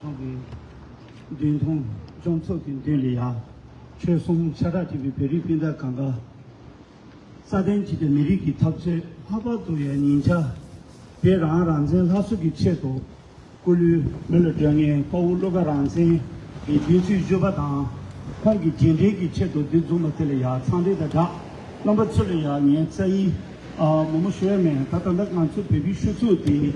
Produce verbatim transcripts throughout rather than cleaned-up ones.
ཁོང་གི་མདུན་ཐུང་སྐྱོང་ཚོགས་ཀྱི་མདུན་ལ་ཡ། ཆོལ་གསུམ་ཤ་ཁྲག་གཅིག་པའི་བོད་རིགས་སྤུན་ཟླ་གང་ག་རྩ་དོན་གཅིག་དང་མི་རིགས་ཀྱི་འཐབ་རྩོད་ལྷག་པར་དུ་ཡ་ཉིན་ཆ་བོད་རང་རང་བཙན་སླར་གསོ་གི་ཆེད་དུ་སྐུ་ལུས་མི་ལ་སྤྲོད་མཁན་དཔའ་བོ་བློ་དགའ་རང་བཙན་གྱི་བདུན་ཚིགས་བཞི་པ་དང་ཁོང་གི་རྗེས་འབྲང་གི་ཆེད་དུ་འདི་འཛོམས་པ་དེ་ལ་ཡ་འཚམས་འདྲི་དང་སྦྲགས་རྣམ་པ་ཚོ་ལ་ཡ་ངས་རྩ་ཡིག་ཨ་མང་པོ་ཞུ་ཡ་མེད། ད་ད་ལྟ་ང་ཚོ་བོད་པའི་ཤོག་ཚོགས་དེ་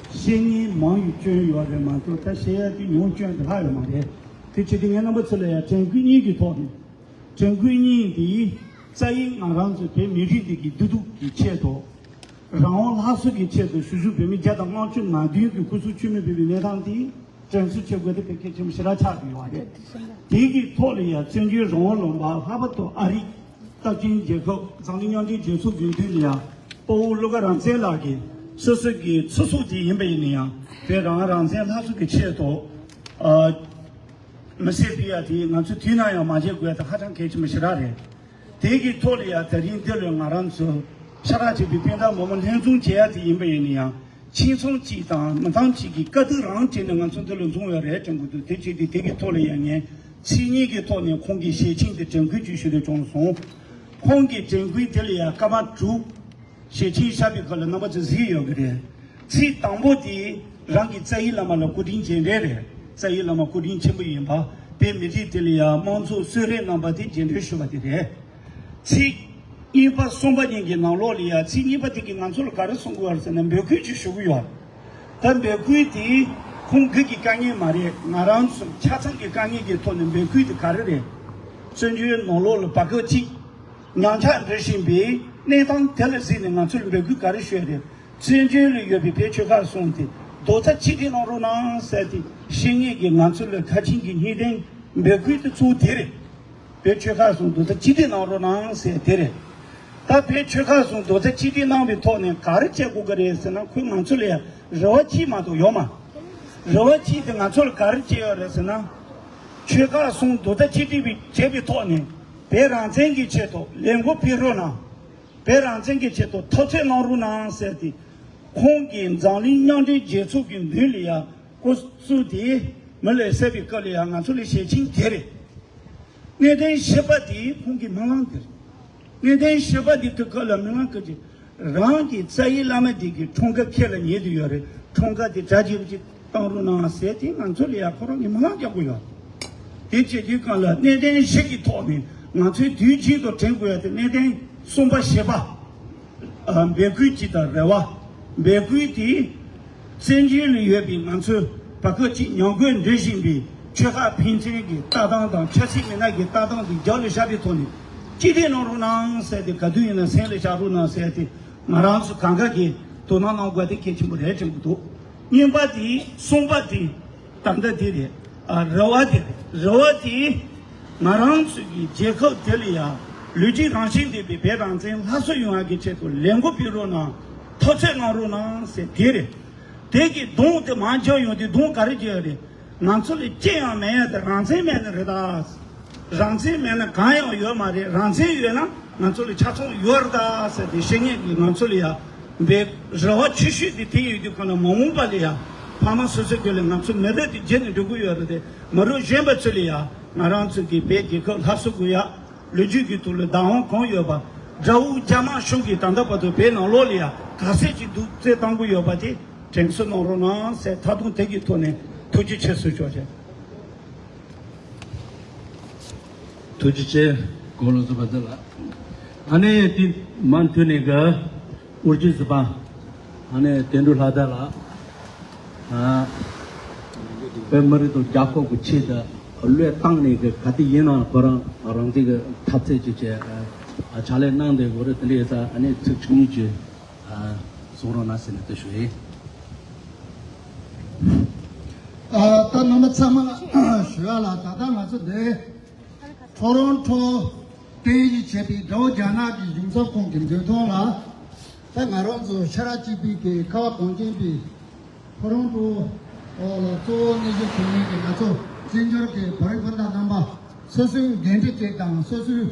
བཤད་མཁན་མང་ཡོད་སྐྱོན་ཡོད་རེད་མ་གཏོགས་ད་བཤད་ཡ་དེ་ཉུང་སྐྱོན་དེ་ལྷག་ཡོད་མ་རེད། དེ་བྱས་ཏེ་ངས་རྣམ་པ་ཚོ་ལ་ཡ་དྲན་སྐུལ་གཉིས་ཀྱི་ཐོག་ནས། དྲན་སྐུལ་གཉིས་འདི་རྩ་ཡིག་ང་རང་ཚོ་བོད་མི་རིགས་འདི་གི་བདེ་སྡུག་གི་ཆེད་དུ། རང་དབང་སླར་གསོ་གི་ཆེད་དུ་ཞུ་ཞུ་བོད་མི་བརྒྱ་དང་ལྔ་བཅུ་ང་བདུན་གྱི་སྐུ་གཟུགས་མཆོད་མེ་འབུལ་བའི་གནས་སྟངས་འདི་དྲན་གསོ་བྱེད་དགོས་དེ་དཔེ་གལ་ཆེན་པོ་ཞེ་དྲག་ཆགས་ཀྱི་ཡོད་རེད། དེ་གི་ཐོག་ལ་ཡང་བཙན་བྱོལ་རང་དབང་ལུང་པ་ལྷག་པར་དུ་ཨ་རིའི་སྟབས་ཆེན་རྒྱལ་ཁབ་འཛམ་གླིང་མཉམ་འབྲེལ་རྒྱལ་ཚོགས་ཀྱི་མདུན་ལ་ཡང་དཔའ་བོ་བློ་དགའ་རང་བཙན་ལགས་ཀྱིས་སོ་སོ་གི་ཚེ་སྲོག་དེ་ཡིན་པ་ཡིན་ན་ཡང་བོད་རང་དབང་རང་བཙན་སླར་གསོ་གི་ཆེད་དུ། མི་སེར་སྤེལ་ཡ་དེ་ང་ཚོ་དུས་ནམ་ཡང་མ་བརྗེད་དགོས་ཡ་དེ་ཧ་ཅང་གལ་ཆེན་པོ་ཞེ་དྲག་རེད། དེ་གི་ཐོག་ལ་ཡ་དེ་རིང་འདི་ལོ་ང་རང་ཚོ་ཤ་ཁྲག་གཅིག་པའི་སྤུན་ཟླ་མང་པོ་ལྷན་འཛོམས་བྱེད་ཡ་དེ་ཡིན་པ་ཡིན་ན་ཡང་ཁྱིམ་ཚང་གཅིག་དང་མི་ཚང་གཅིག་གི་དཀའ་སྡུག་རང་བྱས་ནས་ང་ཚོ་འདི་ལོ་འཛོམས་ཡོད་རེད་དྲན་གི་འདུག་དེ་བྱས་ཏེ་དེ་གི་ཐོག་ལ་ཡ་ངས་ཚིག་གཉིས་ཀྱི་ཐོག་ནས་ཁོང་གི་ཞལ་ཆེམས་དེ་དྲན་སྐུལ་ཅིག་ཞུ་འདོད་བྱུང་སོང་། ཁོང་གི་དྲན་སྐུལ་དེ་ལ་ཡ་སྐར་མ་དྲུག་ཞལ་ཆེམས་བཞག་པའི་སྐབས་ལ་རྣམ་པ་ཚོས་གཟིགས་ཡོད་ཀྱི་རེད། ཚིག་དང་པོ་དེ་རང་གི་རྩ་ཡིག་བླ་མ་ལ་སྐུ་དྲིན་རྗེས་དྲན་རེད། རྩ་ཡིག་བླ་མ་སྐུ་དྲིན་ཆེན་པོ་ཡིན་པ། བོད་མི་རིགས་དེ་ལ་ཡང་དམངས་གཙོ་གསོལ་རས་གནང་པ་དེ་རྗེས་དྲན་ཞུ་བ་དེ་རེད། ཚིག་གཉིས་པ་གསུམ་པ་གཉིས་ཀྱི་ནང་ལོགས་ལ་ཡང་ཚིག་གཉིས་པ་དེ་གིས་ང་ཚོ་ལ་ག་རེ་གསུང་གི་ཡོད་རེད་ཟེར་ན་འབོད་སྐུལ་ཅིག་ཞུ་གི་ཡོད། ད་འབོད་སྐུལ་དེ་ཁོང་སྒེར་གྱི་དཀའ་ངལ་མ་རེད། ང་རང་ཚོ་ཆ་ཚང་གི་དཀའ་ངལ་གྱི་ཐོག་ནས་འབོད་སྐུལ་དེ་ག་རེ་རེད། བཙན་བྱོལ་ནང་ལོགས་ལ་བར་སྐབས་གཅིག་ཉམས་ཆག་འགྲོ་བཞིན་པའི་གནས་སྟངས་དེ་ལ་གཟིགས་ནས་ང་ཚོས་འབོད་སྐུལ་ག་རེ་ཞུ་ཡ་རེད། བཙན་བྱོལ་ལ་ཡོད་པའི་བོད་ཆོལ་ཁ་གསུམ་དེ་རྡོག་རྩ་གཅིག་སྒྲིལ་གནང་རོགས་གནང་ཟེར་ཏེ་བཤད་མཁན་གྱི་ང་ཚོ་ལ་ཁ་ཆེམས་ཀྱི་སྙིང་དོན་འབོད་སྐུལ་དེ་གཙོ་བོ་དེ་རེད། བོད་ཆོལ་ཁ་གསུམ་རྡོག་རྩ་གཅིག་སྒྲིལ་གནང་རོགས་གནང་ཟེར་དེ་རེད། ད་བོད་ཆོལ་ཁ་གསུམ་རྡོག་རྩ་གཅིག་སྒྲིལ་གནང་བའི་ཐོག་ནས་ག་རེ་བྱེད་དགོས་ཀྱི་རེད་ཟེར་ན་ཁོས་ང་ཚོ་ལ་ཡ་རེ་བ་གཅིག་མ་གཏོགས་ཡོད་མ། རེ་བ་གཅིག་དེ་ང་ཚོ་ལ་ག་རེ་བྱས་ཡོད་རེད་ཟེར་ན། ཆོལ་ཁ་གསུམ་རྡོག་རྩ་གཅིག་སྒྲིལ་བའི་བྱས་པའི་ཐོག་ནས་བོད་རང་བཙན་གྱི་ཆེད་དུ་ལས་འགུལ་སྤེལ་རོགས་གནང་། བོད་རང་བཙན་གྱི་ཆེད་དུ་འཐབ་རྩོད་གནང་རོགས་གནང་ཟེར་ཏེ། ཁོང་གིས་འཛམ་གླིང་མཉམ་འབྲེལ་རྒྱལ་ཚོགས་ཀྱི་མདུན་ལ་ཡ་སྐུ་གཟུགས་དེ་མི་ལ་གསལ་བའི་སྐབས་ལ་ཡ་ང་ཚོ་ལ་ཞལ་ཆེམས་དེ་རེད། གནད་དོན་བཞི་པ་དེ་ཁོང་གི་སྨོན་ལམ་དེ་རེད། གནད་དོན་བཞི་པ་དེ་དུས་སྐབས་ལ་སྨོན་ལམ་སྐབས་ཀྱི་རང་གི་རྩ་བའི་བླ་མ་དེ་གི་འཁྲུངས་སྐར་ཁྱེད་ལ་ཉེ་དུ་ཡོད་རེད། འཁྲུངས་སྐར་དེ་གྲ་རྒྱས་པོ་ཅིག་བཏང་རོགས་གནང་ཟེར་ཏེ་ང་ཚོ་ལ་ཡ་ཁོ་རང་གི་སྨོན་ལམ་རྒྱག་གི་ཡོད། དེ་བྱེད་དུས་སྒང་ལ་གནད་དོན་བཞི་གི་ཐོག་ནས་ང་ཚོའི་དུས་རྒྱུན་དུ་དྲན་དགོས་ཡ་དེ་གནད་དོན་གསུམ་པ་བཞི་པ། ཨ། འབོད་སྐུལ་གཅིག་དང་རེ་བ། འབོད་སྐུལ་དེ་བཙན་བྱོལ་ལ་ཡོད་པའི་ང་ཚོའི་བར་སྐབས་ཅིག་ཉམས་རྒུད་འགྲོ་བཞིན་པའི་ཆོལ་ཁ་ཕན་ཚུན་གྱི་ལྟ་སྟངས་དང་ཆབ་སྲིད་མི་སྣ་གི་ལྟ་སྟངས་དེ་རྒྱབ་ལ་བཞག་པའི་ཐོག་ནས་གཅིག་སྒྲིལ་གནང་རོགས་གནང་ཟེར་ཏེ་ག་དུས་ཡིན་ན་སེམས་ལ་བཞག་རོགས་གནང་ཟེར་ཏེ་ང་རང་ཚོ་གང་ག་གིས་དོ་སྣང་གནང་དགོས་དེ་གལ་ཆེན་པོ་རེད་དྲན་གྱི་འདུག་གཉིས་པ་དེ། གསུམ་པ་དེ། ད་ལྟ་དེ་རེད། ཨ། རེ་བ་དེ་རེད། རེ་བ་དེ་ང་རང་ཚོ་གི་རྒྱལ་ཁབ་དེ་ལ་ཡ་ལོ་རྒྱུས་རང་བཞིན་ལྡན་པའི་བོད་རང་བཙན་སླར་གསོ་ཡོང་ཡ་གི་ཆེད་དུ་ལས་འགུལ་སྤེལ་རོགས་གནང་། འཐབ་རྩོད་གནང་རོགས་གནང་ཟེར་དེ་རེད། དེ་གི་གདོང་དེ་མར་འཇོག་ཡོང་དུས་གདོང་ག་རེ་རྒྱག་ཡ་རེད། ང་ཚོ་ལ་ཅི་ཡང་མེད་ཡ་དེ་རང་བཙན་མེད་ནི་རེད་ད། རང་བཙན་མེད་ན་གང་ཡང་ཡོད་མ་རེད། རང་བཙན་ཡོད་ན་ང་ཚོ་ལ་ཆ་ཚང་ཡོད་རེད་ད་ཟེར་ཏེ་བཤད་མཁན་གྱི་ང་ཚོ་ལ་ཡ་བའི་རེ་བ་ཆེ་ཤོས་དེ་དེ་ཡོད་དུས་གང་ལ་མ་འོངས་པ་ལ་ཡ་ཕ་མ་སོ་སོ་ཁྱོད་ལ་ང་ཚོ་མི་རབས་དེ་རྗེས་ནས་འགྲོ་གི་ཡོད་རེད་དེ། མི་རབས་གཞོན་པ་ཚོ་ལ་ཡ་ང་རང་ཚོ་གི་བོད་རྒྱལ་ཁབ་སླར་གསོ་དགོས་ཡ། ལོ་རྒྱུས་ཀྱི་ཐོག་ལ་བདག་དབང་གང་ཡོད་པ། དགྲ་བོ་རྒྱ་དམར་གཞུང་གིས་ད་ལྟ་བར་དུ་བོད་ནང་ལོགས་ལ་ཡ་ག་ཚད་ཅིག་སྡུག་རྩུབ་བཏང་གི་ཡོད་པ་དེ་དྲན་གསོ་གནང་རོགས་གནང་ཟེར་ཐ་དུང་དེ་གི་ཐོག་ནས་ཐུགས་རྗེ་ཆེ་ཞུ་ཆོག་ཅེས། ཐུགས་རྗེ་ཆེ། གོང་ལ་སོགས་པ་འདི་ལ། ཨ་ནི་དེ་མ་མཐུད་ནས་གི་ཨུར་ཇི་ཟི་པ། ཨ་ནི་དོན་གྲུབ་ལྷ་དར་ལགས། ཨ། བོད་མི་རིགས་དང་རྒྱལ་ཁབ་ཀྱི་ཆེད་དུ་བློས་བཏང་ནས་གི་ག་དུས་ཡིན་ནའང་ཁོ་རང་རང་བཙན་གྱི་འཐབ་རྩོད་ཅིག་བྱས། ཨ། ཕྱག་ལས་གནང་བསྡད་ཡོད་རེད། དེ་འདྲ་ཡིན་ཙང་ཨ་ནི་ཚིག་བཅུ་གཉིས་ཅིག་ཨ། གསུང་རོགས་གནང་ཟེར་ནས་དེ་ཞུ་ཡིན། ཨ། ད་རྣམ་པ་ཚང་མ་ཞུ་ཡ་ལ། ད་ལྟ་ང་ཚོ་འདི་ཊོ་རོན་ཊོ་རྟེན་གཞི་བྱས་པའི་དགྲ་བོ་རྒྱ་ནག་གི་གཞུང་ཚབ་ཁང་གི་མདུན་ཐོག་ལ། ད་ང་རང་ཚོ་ཤ་ཁྲག་གཅིག་པའི་གི་ཁ་བ་གངས་ཅན་པའི་ཊོ་རོན་ཊོ་ལ་གཙོ་བོ་གནས་མཇལ་ཞུ་མཁན་གྱི་ང་ཚོ་བཙན་བྱོལ་གྱི་བོད་རིགས་སྤུན་ཟླ་རྣམ་པ། སོ་སོའི་འགན་འཁྲི་ཅིག་དང་སོ་སོའི་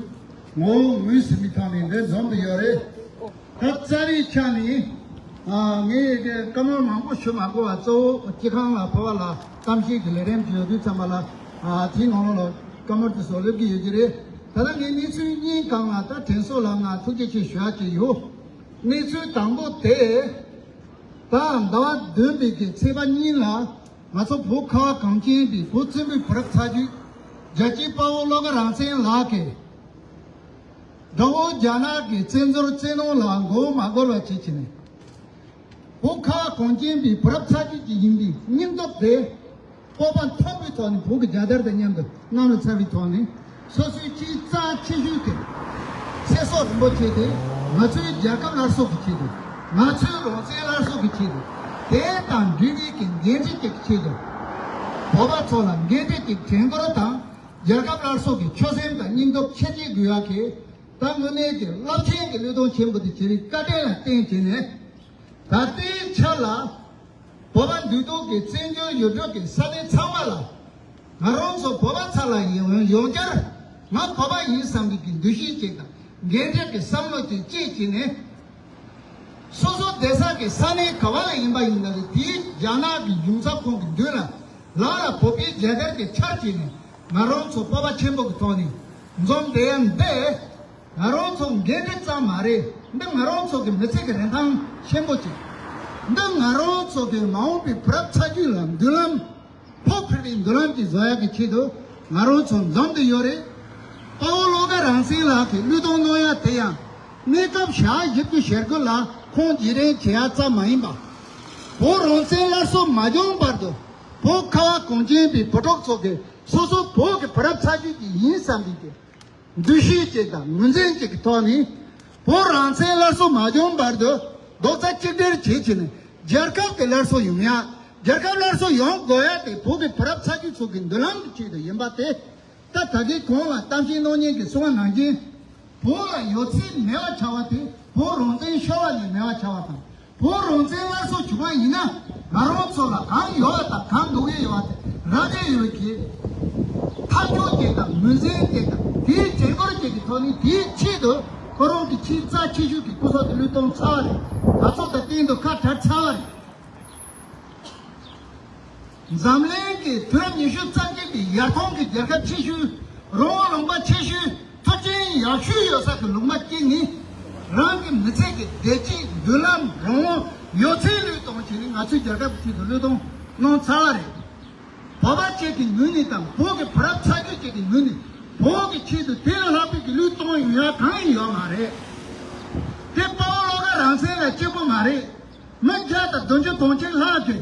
ངོ་བོ་ངོས་ཟིན་པའི་ཐོག་ནས་འདིར་འཛོམས་ཏེ་ཡོད་རེད། ད་རྩ་བའི་ཆ་ནས་ ཨ། ངས་ཀྱི་བཀའ་མོལ་མང་པོ་ཞུ་མ་དགོས་པ། གཙོ་བོ་སྤྱི་ཁང་ལ་བོད་པ་ལ་གཏམ་བཤད་ཀྱི་ལས་རིམ་ཞིག་ཡོད་དུས་ཙམ་པ་ལ། ཨ། དེའི་ནང་ལོགས་ལ་བཀའ་མོལ་དེ་ཚོ་སླེབས་ཀྱི་ཡོད་ཀྱི་རེད། ད་ལྟ་ངས་གནས་ཚུལ་གཉིས་སྒང་ལ་ད་དྲན་གསོ་ལམ་ལ་ཐུགས་རྗེ་ཆེ་ཞུ་ཡ་ཅིག་ཡོད། གནས་ཚུལ་དང་པོ་དེ། ད་ཟླ་བ་བདུན་པའི་གི་ཚེས་པ་གཉིས་ལ། ང་ཚོ་བོད་ཁ་བ་གངས་ཅན་པའི་བོད་བཙན་པོའི་བུ་རབས་ཚ་རྒྱུད་རྒྱལ་གཅེས་དཔའ་བོ་བློ་དགའ་རང་བཙན་ལགས་ཀྱིས། དགྲ་བོ་རྒྱ་ནག་གི་བཙན་འཛུལ་བཙན་གནོན་ལ་མགོ་མ་སྒུར་བ་བྱེད་ཀྱི་ནས། བོད་ཁ་བ་གངས་ཅན་པའི་བུ་རབས་ཚ་རྒྱུད་ཀྱི་ཡིན་པའི་སྙིང་སྟོབས་དེ། སྤོབས་པ་མཐོན་པོའི་ཐོག་ནས་བོད་ཀྱི་རྒྱལ་དར་དང་མཉམ་དུ་གནམ་ལ་འཚེར་བའི་ཐོག་ནས། སོ་སོའི་ཆེས་རྩ་ཆེ་ཤོས་ཀྱི་ཚེ་སྲོག་རིན་པོ་ཆེ་དེ། ང་ཚོའི་རྒྱལ་ཁབ་སླར་གསོ་གི་ཆེད་དུ། ང་ཚོའི་རང་བཙན་སླར་གསོ་གི་ཆེད་དུ། དེ་དང་འབྲེལ་བའི་གི་འགན་འཁྲི་ཅིག་གི་ཆེད་དུ། བོད་པ་ཚོ་ལ་འགན་འཁྲི་ཅིག་དྲན་སྐུལ་དང་། རྒྱལ་ཁབ་སླར་གསོ་གི་ཆོད་སེམས་དང་སྙིང་སྟོབས་ཆེར་སྐྱེད་དགོས་ཡག་གི། ད་དངོས་གནས་ཀྱི་རླབས་ཆེན་གྱི་བློས་གཏོང་ཆེན་པོ་དེ་བྱེད་པའི་བཀའ་དྲིན་ལ་བརྟེན་བྱས་ནས། ད་ལྟའི་ཆ་ལ། བོད་པ་འདུས་སྡོད་ཀྱི་བཙན་བྱོལ་ཡུལ་གྲུ་གི་ས་གནས་ཚང་མ་ལ། ང་རང་ཚོ་བོད་པ་ཚ་ལ་ཡིན་ཡོང་བསྐྱར། ང་བོད་པ་ཡིན་བསམ་པའི་གི་འདུ་ཤེས་ཅིག་དང་། འགན་འཁྲི་གི་བསམ་བློ་ཅིག་བསྐྱེད་བྱས་ནས། སོ་སོ་བསྡད་ས་གི་ས་གནས་ག་བ་ལ་ཡིན་པ་ཡིན་ན་ལས། དེའི་རྒྱ་ནག་གི་གཞུང་ཚབ་ཁང་གི་མདུན་ལ། ལག་ལ་བོད་པའི་རྒྱལ་དར་གྱི་ཆར་བྱས་ནས། ང་རང་ཚོ་སྤོབས་པ་ཆེན་པོ་གི་ཐོག་ནས་འཛོམས་བསྡད་ཡ་འདི། ང་རང་ཚོ་འགན་འཁྲི་ཙམ་མ་རེད། འདི་ང་རང་ཚོ་གི་མི་ཚེ་གི་རིན་ཐང་ཆེན་པོ་ཅིག་འདི་ང་རང་ཚོ་གི་མ་འོངས་པའི་བུ་རབས་ཚ་རྒྱུད་ལ་མདུན་ལམ། བོད་ཕལ་པའི་མདུན་ལམ་ཅིག་བཟོ་ཡག་གི་ཆེད་དུ་ང་རང་ཚོ་འཛོམས་བསྡད་ཡོད་རེད། དཔའ་བོ་བློ་དགའ་རང་བཙན་ལགས་ཀྱིས་བློས་གཏོང་གནང་ཡ་དེ་ཡང་། གནས་སྐབས་ཞག་བཞི་བཅུ་ཞེ་དགུ་ལ་ཁོང་རྗེས་དྲན་བྱེད་ཡ་ཙམ་མ་ཡིན་པ། བོད་རང་བཙན་སླར་གསོ་མ་བྱུང་བར་དུ། བོད་ཁ་བ་གངས་ཅན་པའི་བུ་ཕྲུག་ཚོ་གིས་སོ་སོ་བོད་ཀྱི་བུ་རབས་ཚ་རྒྱུད་ཅིག་ཡིན་བསམ་པའི་གི་འདུ་ཤེས་ཅིག་དང་ངོས་འཛིན་ཅིག་གི་ཐོག་ནས། བོད་རང་བཙན་སླར་གསོ་མ་བྱུང་བར་དུ་རྡོག་རྩ་གཅིག་སྒྲིལ་བྱེད་བྱས་ནས། རྒྱལ་ཁབ་དེ་སླར་གསོ་ཡོང་ཡ། རྒྱལ་ཁབ་སླར་གསོ་ཡོང་དགོས་ཡ་དེ་བོད་ཀྱི་བུ་རབས་ཚ་རྒྱུད་ཚོ་གི་མདུན་ལམ་གྱི་ཆེད་དུ་ཡིན་པ་དེ། ད་ད་གིན་གོང་ལ་གཏམ་བཤད་གནང་མཁན་གྱིས་གསུངས་པ་ནང་བཞིན། བོད་ལ་ཡོད་ཚད་མེད་པ་ཆགས་པ་དེ་བོད་རང་བཙན་ཤོར་བ་ནས་མེད་པ་ཆགས་པ་དང་། བོད་རང་བཙན་སླར་གསོ་བྱུང་བ་ཡིན་ན། ང་རང་ཚོ་ལ་གང་ཡོད་པ་དང་གང་འདོད་ཀྱི་ཡོད་པ་དེ་རག་གི་ཡོད་ཀྱི། ཐག་གཅོད་ཅིག་དང་ངོས་འཛིན་ཅིག་དང་། དེའི་དྲན་སྐུལ་ཅིག་གི་ཐོག་ནས། དེའི་ཆེད་དུ་ཁོ་རང་གི་ཆེས་རྩ་ཆེ་ཤོས་ཀྱི་སྐུ་སྲོག་དེ་བློས་གཏོང་ཚར་བ་རེད། ང་ཚོ་དང་སྟེང་དུ་ཁ་བྲལ་ཚར་བ་རེད། འཛམ་གླིང་གི་དུས་རབས་ཉི་ཤུ་རྩ་གཅིག་པའི་ཡར་ཐོན་གྱི་རྒྱལ་ཁབ་ཆེ་ཤོས། རང་དབང་ལུང་པ་ཆེ་ཤོས། མཐུན་རྐྱེན་ཡག་ཤོས་ཡོད་ས་གི་ལུང་པ་གཅིག་ནས། རང་གི་མི་ཚེ་གི་བདེ་སྐྱིད། མདུན་ལམ། རང་དབང་ཡོད་ཚད་བློས་གཏོང་བྱས་ནས། ང་ཚོའི་རྒྱལ་ཁབ་ཀྱི་ཆེད་དུ་བློས་གཏོང་གནང་ཚར་བ་རེད། བོད་པ་གཅིག་གི་ངོས་ནས་དང་། བོད་ཀྱི་བུ་རབས་ཚ་རྒྱུད་གཅིག་གི་ངོས་ནས། བོད་ཀྱི་ཆེད་དུ་དེ་ལས་ལྷག་པའི་གི་བློས་གཏོང་ཡོང་ཡ་གང་ཡང་ཡོད་མ་རེད། དེ་དཔའ་བོ་བློ་དགའ་རང་བཙན་ལ་གཅིག་པོ་མ་རེད། མི་བརྒྱ་དང་བདུན་ཅུ་དོན་གཅིག་ལྷག་གིས་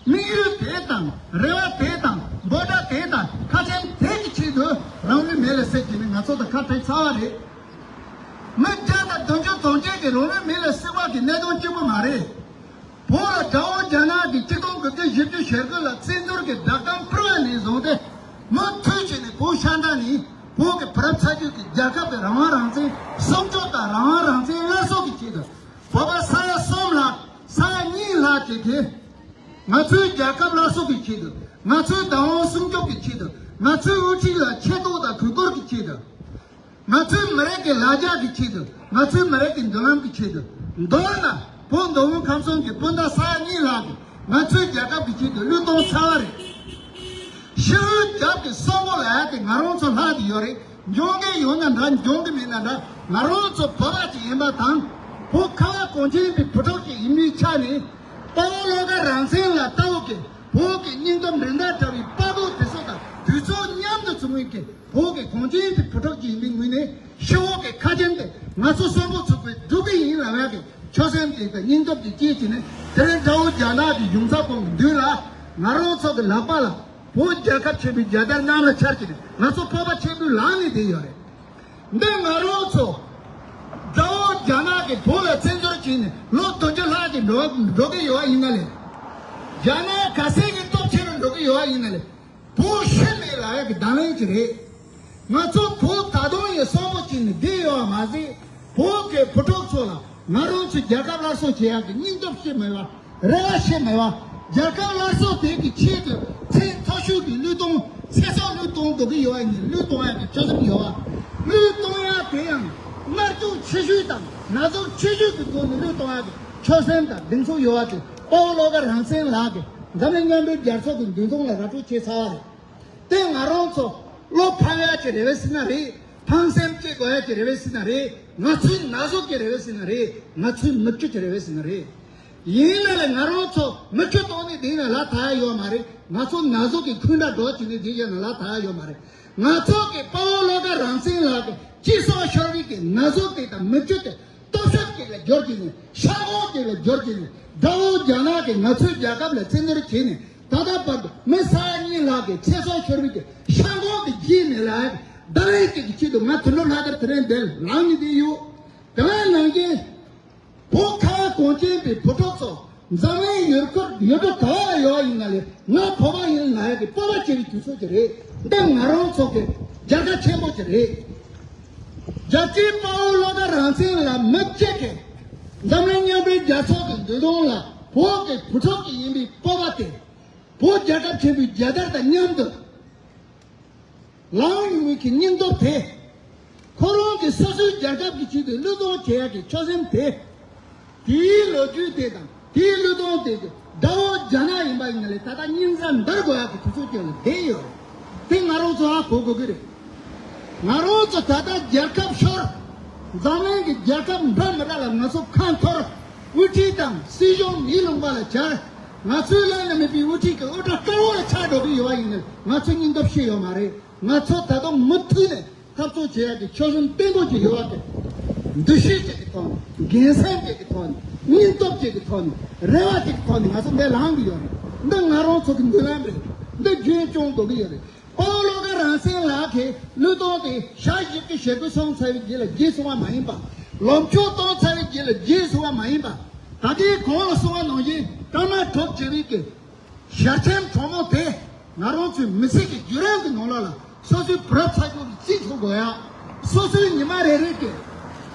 དམིགས་ཡུལ་དེ་དང་། རེ་བ་དེ་དང་། འབོད་སྒྲ་དེ་དང་། ཁ་ཆེམས་དེ་གི་ཆེད་དུ་རང་ལུས་མེ་ལ་བསྲེགས་བྱས་ནས་ང་ཚོ་དང་ཁ་བྲལ་ཚར་བ་རེད། མི་བརྒྱ་དང་བདུན་ཅུ་དོན་གཅིག་གིས་རང་ལུས་མེ་ལ་བསྲེགས་པ་གི་གནད་དོན་གཅིག་པོ་མ་རེད། བོད་ལ་དགྲ་བོ་རྒྱ་ནག་གིས་ཆིག་སྟོང་དགུ་བརྒྱ་བཞི་བཅུ་ཞེ་དགུ་ལ་བཙན་འཛུལ་གྱི་བརྡ་གཏམ་ཕུལ་བ་ནས་བཟུང་སྟེ། མུ་མཐུད་བྱས་ནས་བོད་ཤར་ནག་ནས་བོད་ཀྱི་བུ་རབས་ཚ་རྒྱུད་ཀྱི་རྒྱལ་ཁབ་ཀྱི་རང་དབང་རང་བཙན་སྲུང་སྐྱོབ་དང་། རང་དབང་རང་བཙན་སླར་གསོ་གི་ཆེད་དུ། བོད་པ་ས་ཡ་གསུམ་ལྷག་ས་ཡ་གཉིས་ལྷག་ཅིག་གིས། ང་ཚོའི་རྒྱལ་ཁབ་སླར་གསོ་གི་ཆེད་དུ། ང་ཚོའི་བདག་དབང་སྲུང་སྐྱོབ་ཀྱི་ཆེད་དུ། ང་ཚོའི་དབུ་ཁྲིད་ལ་ཆེ་མཐོང་དང་གུས་བཀུར་གྱི་ཆེད་དུ། ང་ཚོའི་མི་རིགས་ཀྱི་ལ་རྒྱ་གི་ཆེད་དུ། ང་ཚོའི་མི་རིགས་ཀྱི་མདུན་ལམ་གྱི་ཆེད་དུ། མདོར་ན། བོད་མདོ་དབུས་ཁམས་གསུམ་གྱི་སྤུན་ཟླ་ས་ཡ་གཉིས་ལྷག་གིས་ང་ཚོའི་རྒྱལ་ཁབ་ཀྱི་ཆེད་དུ་བློས་གཏོང་ཚར་བ་རེད། ཕྱི་དྲོའི་རྒྱབ་ཀྱི་གསོན་པོ་ལ་ཡ་དེ་ང་རང་ཚོ་ལྷག་གི་ཡོད་རེད། འབྱུང་གི་ཡོད་ན་འདྲ། འབྱུང་གི་མེད་ན་འདྲ། ང་རང་ཚོ་བོད་པ་ཅིག་ཡིན་པ་དང་། བོད་ཁ་བ་གངས་ཅན་པའི་བུ་ཕྲུག་ཅིག་ཡིན་པའི་ཆ་ནས། དཔའ་བོ་བློ་དགའ་རང་བཙན་ལགས་ལྟ་བུ་གི་བོད་ཀྱི་སྙིང་སྟོབས་འགྲན་ཟླ་བྲལ་བའི་དཔའ་བོ་དེ་ཚོ་དང་དུས་ཚོད་མཉམ་དུ་བྱུང་བའི་གི་བོད་ཀྱི་གངས་ཅན་པའི་བུ་ཕྲུག་ཅིག་ཡིན་པའི་ངོས་ནས། ཤི་བོ་གི་ཁ་ཆེམས་དེ་ང་ཚོ་གསོན་པོ་ཚུགས་པའི་སྒྲུབ་ཀྱི་ཡིན་ལབ་ཡ་གི་ཆོད་སེམས་དེ་དང་སྙིང་སྟོབས་དེ་བསྐྱེད་བྱས་ནས། དེ་རིང་དགྲ་བོ་རྒྱ་ནག་གི་གཞུང་ཚབ་ཁང་གི་མདུན་ལ་ང་རང་ཚོ་གི་ལག་པ་ལ་བོད་རྒྱལ་ཁབ་ཆེན་པོའི་རྒྱལ་དར་གནམ་ལ་འཕྱར་བྱས་ནས། ང་ཚོ་སྤོབས་པ་ཆེན་པོའི་ལངས་ནས་བསྡད་ཡོད་རེད། འདི་ང་རང་ཚོ་དགྲ་བོ་རྒྱ་ནག་གིས་བོད་ལ་བཙན་འཛུལ་བྱས་ནས་ལོ་བདུན་ཅུ་ལྷག་ཅིག་འགྲོ་འགྲོ་གི་ཡོད་པ་ཡིན་ན་ལས། རྒྱ་ནག་ག་ཚད་ཀྱི་སྟོབས་ཆེ་རུ་འགྲོ་གི་ཡོད་པ་ཡིན་ན་ལས། བོད་ཤི་མེད་ལབ་ཡ་གི་བརྡ་ལན་ཅིག་རེད། ང་ཚོ་བོད་ད་དུང་ཡང་གསོན་པོ་བྱས་ནས་བསྡད་ཡོད་པ་མ་ཟད། བོད་ཀྱི་བུ་ཕྲུག་ཚོ་ལ་ང་རང་ཚོའི་རྒྱལ་ཁབ་སླར་གསོ་བྱེད་ཡག་གི་སྙིང་སྟོབས་ཤི་མེད་པ། རེ་བ་ཤི་མེད་པ། རྒྱལ་ཁབ་སླར་གསོ་དེ་གི་ཆེད་དུ་ཚད་མཐོ་ཤོས་ཀྱི་བློས་གཏོང་། ཚེ་སྲོག་བློས་གཏོང་དགོས་ཀྱི་ཡོད་པ་ཡིན་ན་བློས་གཏོང་ཡག་གི་ཆོད་སེམས་ཡོད་པ། བློས་གཏོང་ཡག་དེ་ཡང་མནར་གཅོད་ཆེ་ཤོས་དང་ན་ཟུག་ཆེ་ཤོས་ཀྱི་སྒོ་ནས་བློས་གཏོང་ཡག་གི་ ཆོད་སེམས་དང་གདེང་ཚོད་ཡོད་པ་དེ་དཔའ་བོ་བློ་དགའ་རང་བཙན་ལགས་ཀྱིས་འཛམ་གླིང་མཉམ་འབྲེལ་རྒྱལ་ཚོགས་ཀྱི་མདུན་ཐང་ལ་ར་སྤྲོད་བྱས་ཚར་བ་རེད། དེ་ང་རང་ཚོ་བློ་ཕམ་ཡག་ཅིག་རེད་པས་ཟེར་ན་རེད། ཕངས་སེམས་སྐྱེ་དགོས་ཡག་ཅིག་རེད་པས་ཟེར་ན་རེད། ང་ཚོའི་ན་ཟུག་ཅིག་རེད་པས་ཟེར་ན་རེད། ང་ཚོའི་མི་སྤྱོད་ཅིག་རེད་པས་ཟེར་ན་རེད། ཡིན་ན་ལས་ང་རང་ཚོ་མི་སྤྱོད་གཏོང་ནས་བསྡད་ན་ལ་ད་ཡག་ཡོད་མ་རེད། ང་ཚོ་ན་ཟུག་གི་འཁོན་འདྲ་འགྲོ་བྱས་ནས་བསྡད་ཡོད་ན་ལ་ད་ཡག་ཡོད་མ་རེད། ང་ཚོ་གི་དཔའ་བོ་བློ་དགའ་རང་བཙན་ལགས་ཀྱི་སྤྱི་ཚོགས་ཤོར་བའི་གི་ན་ཟུག་དེ་དང་མི་སྤྱོད་དེ་སྟོབས་ཤུགས་ཅིག་ལ་བསྒྱུར་གྱི་ནས་ཤ་འགོག་ཅིག་ལ་བསྒྱུར་གྱི་ནས་དགྲ་བོ་རྒྱ་ནག་གིས་ང་ཚོའི་རྒྱལ་ཁབ་ལ་བཙན་འཛུལ་བྱས་ནས་ད་ལྟ་བར་དུ་མི་ས་ཡ་གཉིས་ལྷག་གི་ཚེ་སྲོག་ཤོར་བའི་གི་ཤ་འགོག་དེ་བརྗེད་ནས་ལ་བརྡ་ལན་ཅིག་གི་ཆེད་དུ་ང་དོན་གྲུབ་ལྷ་དར་དེ་རིང་འདིར་ལངས་ནས་བསྡད་ཡོད། དེ་བས་ནང་བཞིན། བོད་ཁ་བ་གངས་ཅན་པའི་བུ་ཕྲུག་ཚོ་འཛམ་གླིང་ཡུལ་སྐོར་ཡུལ་གྲུ་ག་བ་ལ་ཡོད་པ་ཡིན་ན་ལས་ང་བོད་པ་ཡིན་ན་ཡག་གི་སྤོབས་པ་བྱེད་པའི་དུས་ཚོད་ཅིག་རེད། འདི་ང་རང་ཚོ་གི་རྒྱལ་ཁ་ཆེན་པོ་ཅིག་རེད། རྒྱལ་གཅེས་དཔའ་བོ་བློ་དགའ་རང་བཙན་ལགས་མི་གཅིག་གིས་འཛམ་གླིང་མཉམ་འབྲེལ་རྒྱལ་ཚོགས་ཀྱི་མདུན་ཐང་ལ་བོད་ཀྱི་བུ་ཕྲུག་ཅིག་ཡིན་པའི་སྤོབས་པ་དེ། བོད་རྒྱལ་ཁབ་ཆེན་པོའི་རྒྱལ་དར་དང་མཉམ་དུ། ལངས་ཡོང་བའི་གི་སྙིང་སྟོབས་དེ། ཁོ་རང་གི་སོ་སོའི་རྒྱལ་ཁབ་ཀྱི་ཆེད་དུ་བློས་གཏོང་བྱེད་ཡག་གི་ཆོད་སེམས་དེ། དེའི་ལོ་རྒྱུས་དེ་དང་དེའི་བློས་གཏོང་དེ་གི་དགྲ་བོ་རྒྱ་ནག་ཡིན་པ་ཡིན་ན་ལས་ད་ལྟ་སྙིང་རྩ་འདར་དགོས་ཡག་གི་དུས་ཚོད་ཅིག་ལ་བསྡད་ཡོད་རེད། དེ་ང་རང་ཚོ་ཧ་གོ་དགོས་ཀྱི་རེད། ང་རང་ཚོ་ད་ལྟ་རྒྱལ་ཁབ་ཤོར། འཛམ་གླིང་གི་རྒྱལ་ཁབ་འདྲ་མི་འདྲ་ལ་ང་ཚོ་ཁ་འཐོར། དབུ་ཁྲིད་དང་སྲིད་གཞུང་མིའི་ལུང་པ་ལ་གྱར། ང་ཚོའི་བླ་ན་མེད་པའི་དབུ་ཁྲིད་ཀྱི་དབུ་སྐྲ་དཀར་པོ་ལ་ཆགས་འགྲོ་གི་ཡོད་པ་ཡིན་ན་ང་ཚོ་སྙིང་སྟོབས་ཤེས་ཡོད་མ་རེད། ང་ཚོ་ད་དུང་མུ་མཐུད་ནས་འཐབ་རྩོད་བྱེད་ཡག་གི་ཆོད་སེམས་བརྟན་པོ་ཅིག་ཡོད་པ་དེ། འདུ་ཤེས་ཅིག་གི་ཐོག་ནས། འགན་སེམས་ཅིག་གི་ཐོག་ནས། སྙིང་སྟོབས་ཅིག་གི་ཐོག་ནས། རེ་བ་ཅིག་གི་ཐོག་ནས་ང་ཚོ་འདིར་ལངས་གི་ཡོད་རེད། འདི་ང་རང་ཚོ་གི་མདུན་ལམ་རེད། འདི་རྒྱུན་སྐྱོང་དགོས་ཀྱི་ཡོད་རེད། དཔའ་བོ་བློ་དགའ་རང་བཙན་ལགས་ཀྱི་བློས་གཏོང་དེ་ཞག་བཞི་བཅུ་ཞེ་དགུ་སོང་ཚར་བའི་རྗེས་ལ་བརྗེད་སོང་བ་མ་ཡིན་པ། ལོ་མཆོད་གཏོང་ཚར་བའི་རྗེས་ལ་བརྗེད་སོང་བ་མ་ཡིན་པ། ད་ལྟའི་གོང་ལ་གསུངས་པ་ནང་བཞིན་ཀརྨ་གྲུབ་བྱེད་པའི་གི་ཞལ་ཆེམས་དྲང་མོ་དེ་ང་རང་ཚོའི་མི་ཚེ་གི་བརྒྱུད་རིམ་གྱི་ནང་ལོགས་ལ་སོ་སོའི་བུ་རབས་ཚ་རྒྱུད་ཀྱིས་རྩིས་ཐུབ་དགོས་ཡ། སོ་སོའི་ཉི་མ་རེ་རེ་གི་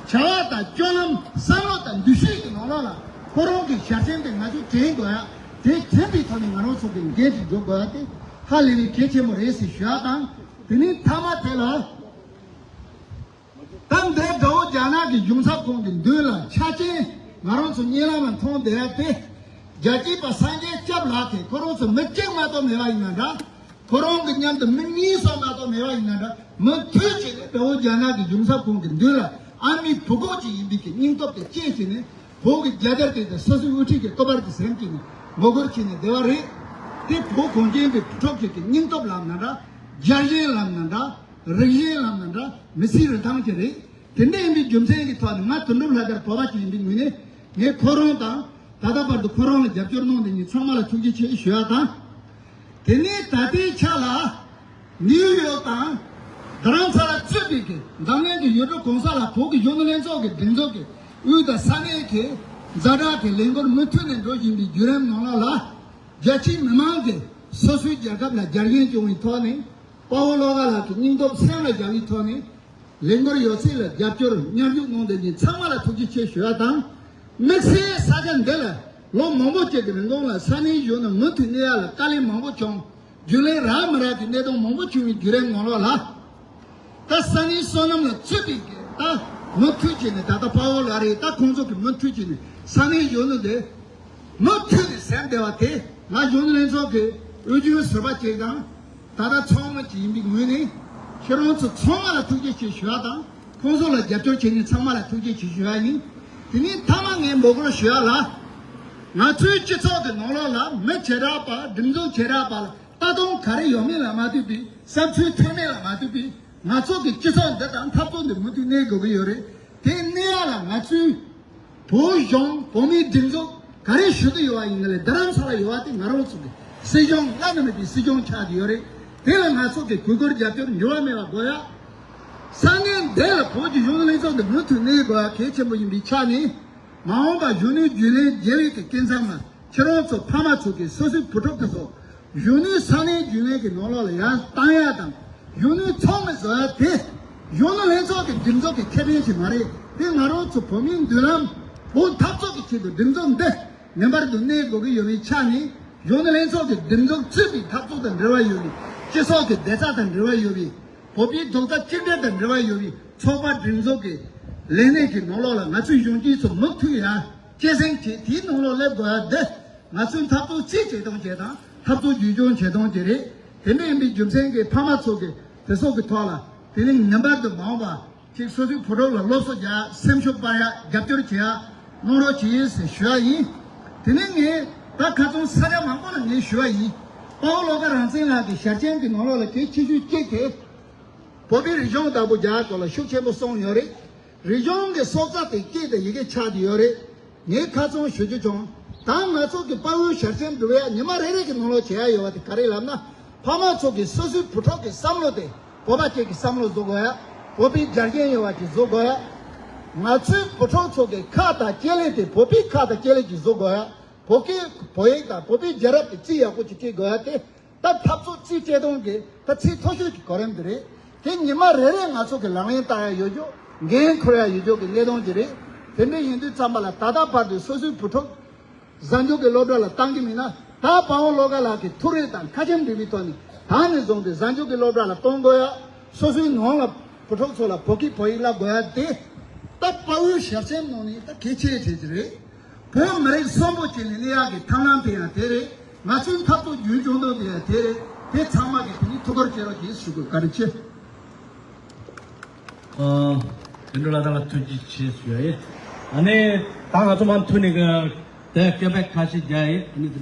བྱ་བ་དང་སྤྱོད་ལམ་བསམ་བློ་དང་འདུ་ཤེས་ཀྱི་ནང་ལོགས་ལ་ཁོ་རང་གི་ཞལ་ཆེམས་དེ་ང་ཚོས་དྲན་དགོས་ཡ། དེ་དྲན་པའི་ཐོག་ནས་ང་རང་ཚོ་གི་འགན་དེ་སྒྲུབ་དགོས་ཡ་དེ་ཧ་ལས་པའི་གལ་ཆེན་པོ་རེད་ཟེར་ཞུ་ཡ་དང་། དེ་ནས་མཐའ་མ་དེ་ལ། ད་འདིར་དགྲ་བོ་རྒྱ་ནག་གི་གཞུང་ཚབ་ཁང་གི་མདུན་ལ་ཆ་རྐྱེན་ང་རང་ཚོ་གཉིད་ལམ་ལ་མཐོང་བསྡད་ཡ་དེ། རྒྱལ་གཅེས་པ་སངས་རྒྱས་སྐྱབས་ལགས་དེ་ཁོ་རང་ཚོ་མི་གཅིག་མ་གཏོགས་མེད་པ་ཡིན་ན་འདྲ། ཁོ་རང་གི་མཉམ་དུ་མི་གཉིས་སོགས་མ་གཏོགས་མེད་པ་ཡིན་ན་འདྲ། མུ་མཐུད་བྱས་ནས་དགྲ་བོ་རྒྱ་ནག་གི་གཞུང་ཚབ་ཁང་གི་མདུན་ལ་ཨ་མའི་བུ་གོ་ཅིག་ཡིན་པའི་གི་སྙིང་སྟོབས་དེ་སྐྱེས་བྱས་ནས་བོད་ཀྱི་རྒྱལ་དར་དེ་དང་སོ་སོའི་དབུ་ཁྲིད་ཀྱི་སྐུ་པར་དེ་ཟིན་བྱས་ནས་ངོ་རྒོལ་བྱས་ནས་བསྡད་པ་རེད། དེ་བོད་གངས་ཅན་པའི་བུ་ཕྲུག་ཅིག་གི་སྙིང་སྟོབས་ལབ་ན་འདྲ། རྒྱལ་ཞེན་ལབ་ན་འདྲ། རིགས་ཞེན་ལབ་ན་འདྲ། མི་ཚེའི་རིན་ཐང་ཅིག་རེད། དེ་འདྲ་ཡིན་པའི་རྒྱུ་མཚན་གྱི་ཐོག་ནས་ང་དོན་གྲུབ་ལྷ་དར་བོད་པ་ཅིག་ཡིན་པའི་ངོས་ནས་ངས་ཁོ་རང་དང་ད་ལྟ་བར་དུ་ཁོ་རང་ལ་རྒྱབ་སྐྱོར་གནང་བསྡད་མཁན་ཚང་མ་ལ་ཐུགས་རྗེ་ཆེ་ཞུ་ཡ་དང་། དེ་ནས་ད་ལྟའི་ཆ་ལ་ནིའུ་ཡོག་དང་རྡ་རམ་ས་ལ་གཙོས་པའི་གི་འཛམ་གླིང་གི་ཡུལ་གྲུ་གང་ས་ལ་བོད་ཀྱི་གཞོན་ནུ་ལྷན་ཚོགས་ཀྱི་སྒྲིག་འཛུགས་ཀྱི་དབུས་དང་ས་གནས་ཀྱི་ཛ་དྲག་གི་ལས་འགུལ་མུ་མཐུད་ནས་འགྲོ་བཞིན་པའི་བརྒྱུད་རིམ་ནང་ལོགས་ལ་རྒྱ་ཆེའི་མི་མང་གིས་སོ་སོའི་རྒྱལ་ཁབ་ལ་རྒྱལ་ཞེན་བྱུང་བའི་ཐོག་ནས། དཔའ་བོ་བློ་དགའ་ལགས་ཀྱི་སྙིང་སྟོབས་སེམས་ལ་བཞག་པའི་ཐོག་ནས། ལས་འགུལ་ཡོད་ཚད་ལ་རྒྱབ་སྐྱོར་མཉམ་ཞུགས་གནང་བསྡད་མཁན་ཚང་མ་ལ་ཐུགས་རྗེ་ཆེ་ཞུ་བ་དང་། དམིགས་བསལ་ས་ཆ་འདི་ལ་ལོ་མང་པོ་ཅིག་གི་རིང་ལ་ས་གནས་གཞོན་ནུ་མུ་མཐུད་གནས་ཡག་ལ་དཀའ་ལས་མང་པོ་བྱུང་། རྒྱུན་ལས་རག་མི་རག་གི་གནད་དོན་མང་པོ་བྱུང་བའི་བརྒྱུད་རིམ་ནང་ལོགས་ལ། ད་ས་གནས་བསོད་ནམས་ལགས་གཙོས་པའི་ད་མུ་མཐུད་བྱས་ནས་ད་ལྟ་དཔའ་བོ་ལགས་རེད། ད་ཁོང་ཚོ་གི་མུ་མཐུད་བྱས་ནས་ས་གནས་གཞོན་ནུ་དེ་མུ་མཐུད་ནས་ཟིན་བསྡད་པ་དེ་ང་གཞོན་ནུ་ལྷན་ཚོགས་ཀྱི་དབུས་རྒྱུན་ཟུར་པ་ཅིག་དང་། ད་ལྟ་ཚང་མ་ཅིག་ཡིན་པའི་ངོས་ནས་ཁྱེད་རང་ཚོ་ཚང་མ་ལ་ཐུགས་རྗེ་ཆེ་ཞུ་བ་དང་། ཁོང་ཚོ་ལ་རྒྱབ་སྐྱོར་བྱེད་མཁན་ཚང་མ་ལ་ཐུགས་རྗེ་ཆེ་ཞུ་བ་ཡིན། དེ་ནས་མཐའ་མ་ངས་འབོད་སྐུལ་ཞུ་ཡ་ལ། ང་ཚོའི་སྤྱི་ཚོགས་ཀྱི་ནང་ལོགས་ལ་མི་བྱེ་བྲག་པ་སྒྲིག་འཛུགས་བྱེ་བྲག་པ་ལ་ལྟ་སྟངས་ག་རེ་ཡོད་མེད་ལ་མ་ལྟོས་པའི་བསམ་ཚུལ་མཐུན་མེད་ལ་མ་ལྟོས་པའི་ང་ཚོ་གི་སྤྱི་ཚོགས་འདི་དང་འཐབ་རྩོད་འདི་མུ་མཐུད་གནས་དགོས་ཀྱི་ཡོད་རེད། དེ་གནས་ཡ་ལ་ང་ཚོའི་བོད་གཞུང་བོད་མིའི་སྒྲིག་འཛུགས་ག་རེ་ཞུ་གི་ཡོད་པ་ཡིན་ན་ལས་རྡ་རམ་ས་ལ་ཡོད་པ་དེ་ང་རང་ཚོ་གི་སྲིད་གཞུང་བླ་ན་མེད་པའི་སྲིད་སྐྱོང་ཆགས་ཀྱི་ཡོད་རེད། དེ་ལ་ང་ཚོ་གི་གུས་བཀུར་རྒྱབ་སྐྱོར་འགྱུར་བ་མེད་པ་དགོས་ཡ། ས་གནས་འདི་ལ་བོད་ཀྱི་གཞོན་ནུ་ལྷན་ཚོགས་འདི་མུ་མཐུད་གནས་དགོས་ཡ་གལ་ཆེན་པོ་ཡིན་པའི་ཆ་ནས། མ་འོངས་པ་གཞོན་ནུའི་རྒྱུན་ལས་རྒྱལ་བའི་གི་སྐལ་བཟང་ལ་ཁྱེད་རང་ཚོ་ཕ་མ་ཚོ་གི་སོ་སོའི་བུ་ཕྲུག་དེ་ཚོ་གཞོན་ནུའི་ས་གནས་རྒྱུན་ལས་ཀྱི་ནང་ལོགས་ལ་ཡར་བཏང་ཡ་དང་། གཞོན་ནུའི་ཚོགས་མི་བཟོ་ཡ་དེ་གཞོན་ནུ་ལྷན་ཚོགས་ཀྱི་སྒྲིག་འཛུགས་ཀྱི་ཁེ་ཕན་ཞིག་མ་རེད། དེ་ང་རང་ཚོ་བོད་མིའི་མདུན་ལམ་བོད་འཐབ་རྩོད་ཀྱི་ཆེད་དུ་སྒྲིག་འཛུགས་འདི་ངེས་པར་དུ་གནས་དགོས་ཀྱི་ཡོད་པའི་ཆ་ནས། གཞོན་ནུ་ལྷན་ཚོགས་ཀྱི་སྒྲིག་འཛུགས་གཙོས་པའི་འཐབ་རྩོད་དང་འབྲེལ་བ་ཡོད་པའི། སྤྱི་ཚོགས་ཀྱི་བདེ་རྩ་དང་འབྲེལ་བ་ཡོད་པའི། བོད་པའི་རྡོག་རྩ་གཅིག་སྒྲིལ་དང་འབྲེལ་བ་ཡོད་པའི་ཚོགས་པ་སྒྲིག་འཛུགས་ཀྱི་ལས་གནས་ཀྱི་ནང་ལོགས་ལ་ང་ཚོའི་གཞོན་སྐྱེས་ཚོ་མུ་མཐུད་ཡ་ སྐྱེད་སྲིང་བྱེད། དེའི་ནང་ལོགས་སླེབས་དགོས་ཡ་འདི་ང་ཚོའི་འཐབ་རྩོད་རྩིས་བྱེད་སྟངས་བྱེད་སྟངས། འཐབ་རྩོད་རྒྱུན་སྐྱོང་བྱེད་སྟངས་ཅིག་རེད། དེ་འདྲ་ཡིན་པའི་རྒྱུ་མཚན་གྱིས་ཕ་མ་ཚོ་གིས་དེ་ཚོ་གི་ཐོག་ལ་དེ་ནི་ངེས་པར་དུ་མ་འོངས་པ་ཅིག་སོ་སོའི་བུ་ཕྲུག་ལ་སློབ་གསོ་རྒྱག་སེམས་ཤུགས་སྤར་ཡ་རྒྱབ་སྐྱོར་བྱེད་ཡ་གནང་རོགས་གྱིས་ཟེར་ཞུ་ཡ་ཡིན། དེ་ནི་ངས་ད་ཁ་སང་ས་ཆ་མང་པོ་ལ་ངས་ཞུ་ཡ་ཡིན། དཔའ་བོ་བློ་དགའ་རང་བཙན་ལགས་ཀྱི་ཞལ་ཆེམས་ཀྱི་ནང་ལོགས་ལ་གལ་ཆེ་ཤོས་གཅིག་དེ། བོད་པའི་རིག་གཞུང་བདག་པོ་རྒྱག་སྐོར་ལ་ཤུགས་ཆེན་པོ་གསུངས་ཡོད་རེད། རིག་གཞུང་གི་སྲོག་རྩ་དེ་སྐད་དང་ཡི་གེ་ཆགས་ཀྱི་ཡོད་རེད། ངས་ཁ་སང་ཞུ་རྒྱུ་བྱུང་། ད་ང་ཚོ་གི་དཔའ་བོའི་ཞལ་ཆེམས་འབྲི་བའི་ཉི་མ་རེ་རེ་གི་ནང་ལོགས་བྱེད་ཡ་ཡོད་པ་དེ་ག་རེ་ལབ་ན། ཕ་མ་ཚོ་གིས་སོ་སོའི་བུ་ཕྲུག་གི་བསམ་བློ་དེ་བོད་པ་སྐད་ཀྱི་བསམ་བློ་བཟོ་དགོས་ཡ། བོད་པའི་རྒྱ་རྒན་ཡོད་པ་ཅིག་བཟོ་དགོས་ཡ། ང་ཚོའི་བུ་ཕྲུག་ཚོ་གི་ཁ་དང་སྐད་ལས་དེ་བོད་པའི་ཁ་དང་སྐད་ལས་ཅིག་བཟོ་དགོས་ཡ། བོད་སྐད་བོད་ཡིག་དང་བོད་པའི་རྒྱལ་རབས་ཀྱི་རྩིས་ཡག་པོ་ཅིག་སྐྱེལ་དགོས་ཡ་དེ། ད་འཐབ་རྩོད་རྩིས་སྤྲད་སྟངས་ཀྱི་ད་ཚིག་མཐོ་ཤོས་ཀྱི་གོ་རིམ་དེ་རེད། དེ་ཉི་མ་རེ་རེ་ང་ཚོ་གི་ལག་ལེན་བསྟར་ཡ་ཡོད་རྒྱུ། འགན་འཁུར་ཡ་ཡོད་རྒྱུ་གི་གནད་དོན་ཅིག་རེད། དེ་འདྲ་ཡིན་དུས་ཙམ་པ་ལ་ད་ལྟ་བར་དུ་སོ་སོའི་བུ་ཕྲུག་གཟའ་མཇུག་གི་སློབ་གྲྭ་ལ་བཏང་གི་མིན་ན། ད་དཔའ་བོ་བློ་དགའ་ལགས་ཀྱི་ཐུགས་རེ་དང་ཁ་ཆེམས་འབྲི་བའི་ཐོག་ནས་ད་ནས་བཟུང་སྟེ་གཟའ་མཇུག་གི་སློབ་གྲྭ་ལ་གཏོང་དགོས་ཡ། སོ་སོའི་ནང་ལ་བུ་ཕྲུག་ཚོ་ལ་བོད་སྐད་བོད་ཡིག་བསླབ་དགོས་ཡ་དེ། ད་དཔའ་བོའི་ཞལ་ཆེམས་ནང་ནས་ད་གལ་ཆེ་ཆེ་ཅིག་རེད། བོད་མི་རིགས་གསོན་པོ་བྱས་ནས་གནས་ཡག་གི་ཐབས་ལམ་དེ་ཡང་དེ་རེད། ང་ཚོའི་འཐབ་རྩོད་རྒྱུན་སྐྱོང་སྟངས་དེ་ཡང་དེ་རེད། དེ་ཚང་མ་གིས་དེ་ནི་ཐུགས་ཁུར་བྱེད་རོགས་གྱིས་ཞུ་དགོས། བཀའ་དྲིན་ཆེ། ཨ། དོན་གྲུབ་ལགས་ད་ལ་ཐུགས་རྗེ་ཆེ་ཞུ་ཡ་ཡིན། ཨ་ནི་ད་ང་ཚོ་མར་ཐུག་ནས་གི་དེ་སྐད་འབོད་ཁ་ཤས་རྒྱག་ཡིན། ཨ་ནི།